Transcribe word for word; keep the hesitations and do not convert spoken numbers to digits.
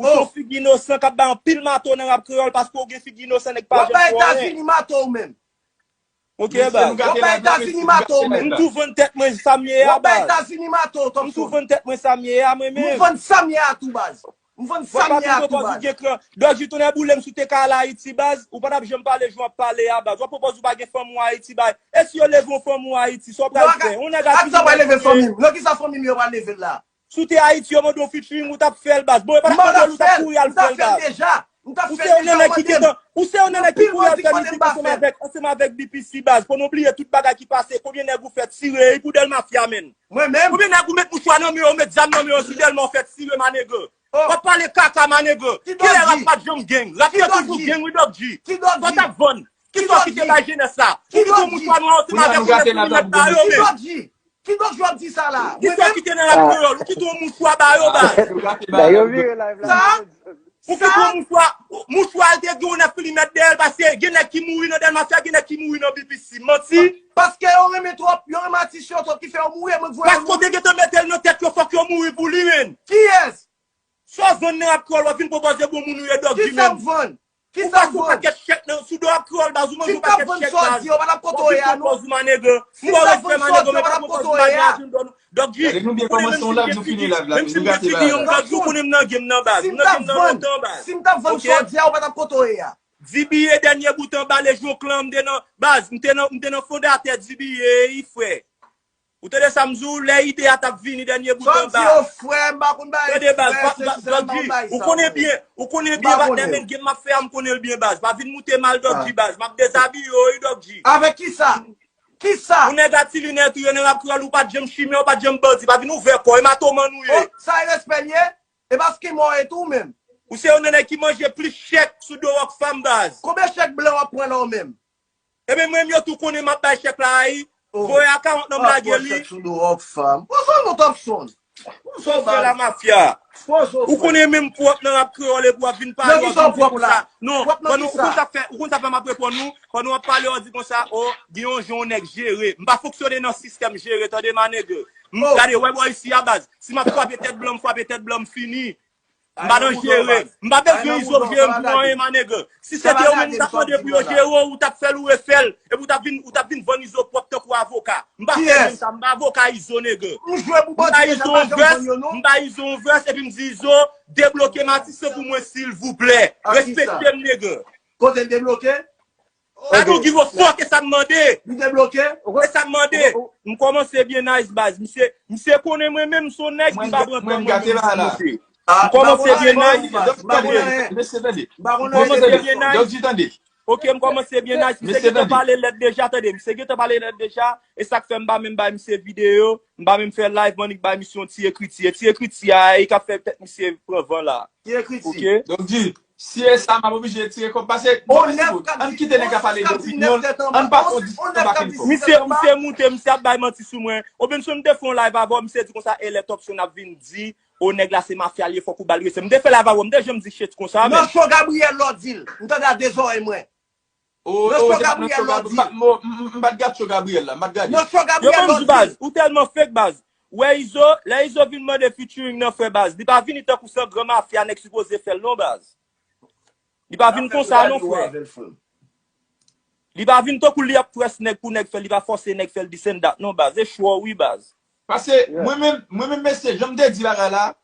Ou se yon figi inosan k ap bay anpil mato nan rap kreyòl paske w gen figi inosan nèg pa janm fè w anyen. W ap bay Etazini mato ou menm. Ok, baz. W ap bay Etazini mato ou menm. M tou vann tèt mwen sa m ye a, baz. W ap bay Etazini mato, Topson. M tou vann tèt mwen sa m ye a, mwen menm. M vann sa m ye a tou, baz. M vann sa m ye a tou, baz. Dòk Ji tounen boule m si w te ka al Ayiti, baz. Ou pa t ap janm pale jan w ap pale a, baz. W ap pwopòze ou pa gen fanmi w Ayiti, baz. E si yo leve yon fanmi w Ayiti, sa w pral fè? Yon nèg a tounen leve fanmi m. Nan kisa fanmi m yo pral leve l la? Si w te Ayiti, yo mande w featuring, ou t ap fè l, baz. Bon, yo pa t ap mande w, ou t ap kouri al fè l, baz. Ou se yon nèg ki gentan, ou se yon nèg ki kouri al fè mizik ansanm avèk, ansanm avèk B P C, baz. Fò nou bliye tout bagay ki pase. Konbyen nèg ou fè tire, e pou Dèl Mafya, menn. Mwen menm? Konbyen nèg ou met mouchwa nan men yo, ou met zam nan men yo, si Dèlma w fè tire, ma nèg? W ap pale kaka, ma nèg. Kilè rap pa t janm gang? Rap te toujou gang, wi, Dòk Ji. Sa w t ap vann? Kisa w kite bay jenès la? Ou kite yon mouchwa nwa ansanm avèk yon nèg pou li mèt ba yo, menn. Kidonk, j ap di sa la. Kisa w kite nan rap kreyòl? Ou kite yon mouchwa ba yo, baz. Yo vire live la. Ou kite yon mouchwa, mouchwa a te gen yon nèf milimèt dèyè l, paske gen nèg ki mouri nan Dèl Mafya, gen nèg ki mouri nan B P C. Manti. Paske yo renmen twòp, yo renmen atis yo twòp ki fè yo mouri, e mwen k voye yo mouri. Paske w te gentan mete l nan tèt yo, fòk yo mouri pou li, menn. Kiyès? Sa w vann nan rap kreyòl, w ap vin pwopòze bon moun ou ye, Dòk Ji menm. Kisa m vann? Ou pase yon pakèt chèk nan sou do rap kreyòl, baz, ou manje yon pakèt chèk, baz. W ap vin pwopòze ou, ma nèg. M ba w respè, ma nèg, men pa pwopòze ou bagay a vin dòmi. Dòk Ji, ou konnen menm si m gen figi, menm si m gen figi yon Dòk Ji, ou konnen m nan game nan, baz. M nan game nan lontan, baz. Si m t ap vann sa w di a, ou pa t ap kote w ye a. D B A dènye bout anba Lejyon Klan, m te nan, baz, m te nan, m te nan fondatè D B A, wi, frè. Ou tande sa m di w, lè ide a t ap vini, dènye bout anba. Sa w di yo, frè, m pa konn bagay frè, se sèlman bay sa. Ou konnen byen, ou konnen byen, patnè, men game m ap fè a, m konnen l byen, baz. Pa vin moute mal, Dòk Ji, baz. M ap dezabiye w, wi, Dòk Ji. Avèk kisa? Kisa? Ou nèg a ti linèt ou ye nan rap kreyòl, ou pa t janm chimè, ou pa t janm bandi, pa vin ouvè kò w, e matoman ou ye. Oh, sa e respè l ye? E pa skimò w ye tou, ou menm? Ou se youn nan nèg ki manje plis chèk sou do Rockfam, baz. Konbyen chèk blan w ap pran la, ou menm? Ebyen, mwen menm yo tou konnen m ap bay chèk la, wi. Voye a karant nan m lage li. Chèk sou do Rockfam. Poze w non, Topson. Poze w, baz. Poze w, Mafya. Ou konnen menm pwòp nan rap kreyòl epi w ap vin pale, w ap vin di konsa. Non, ou konn sa fè, ou konn sa fè m ap reponn ou. Pandan w ap pale, w ap di konsa, o, gen yon jan yon nèg jere. M pa fonksyone nan sistèm jere, tande, ma nèg. M gade, wè bò isi a, baz. Si m ap frape tèt blan, m frape tèt blan, m fini. M pa nan jere. M pa bezwen Izo jere m pou anyen, ma nèg. Si se te ou menm, ou t ap mande pou yo jere w, ou t ap fè l ou refè l. Epi ou t ap vin, ou t ap vin vann Izo pwòp tankou avoka. M pa fè moun sa, m pa avoka Izo, nèg. M ba Izo yon vès, m ba Izo yon vès, epi m di Izo, debloke m atis lan pou mwen, silvouplè. Respekte m, nèg. Kote l debloke? Gade yon give a fuck, e sa m mande. Li debloke? E sa m mande. M kòmanse byen nice, baz. Misye, misye konnen mwen menm, m se yon nèg, m pa pran tan mwen menm pou m monte. M kòmanse byen nice, tande. M kòmanse byen nice. Ok, m kòmanse byen nice. Misye gentan pale lèd deja, tande. Misye gentan pale lèd deja. E sa k fè m pa menm bay misye videyo, m pa menm fè live, m annik bay misye yon ti ekriti. E ti ekriti a, e k ap fè tèt misye pran van la. Ki ekriti? Ok. Dòk Ji, si e sa, m ap oblije retire kòb, pase, ann kite nèg la pale de opinyon l, ann pa fè yon diskisyon back and forth. Misye, misye moute, misye ap bay manti sou mwen. Obenson, m te fè yon live avè w, misye di konsa, e lè Topson ap vin di, o, nèg la se mafya l ye, fòk ou ba l respè. M te fè live avè w, m te janm di shit konsa, men. Nan show Gabriel lò di l, m tande a de zòrèy mwen. Nan show Gabriel lò di l. M pa t gad show Gabriel la, m pa t gade. Nan show Gabriel lò di l. Yo ban m di baz, ou tèlman fake, baz. Wè Izo, lè Izo vin mande featuring nan, frè, baz, li pa vini tankou se yon gran mafya nèg sipoze fè l non, baz. Li pa vin konsa non, frè. Li pa vin tankou li ap press nèg pou nèg fè l, li pa fòse nèg fè l, this and that non, baz. E chwa w wi, baz. Pase mwen menm, mwen menm, mesye, jan m te di bagay la,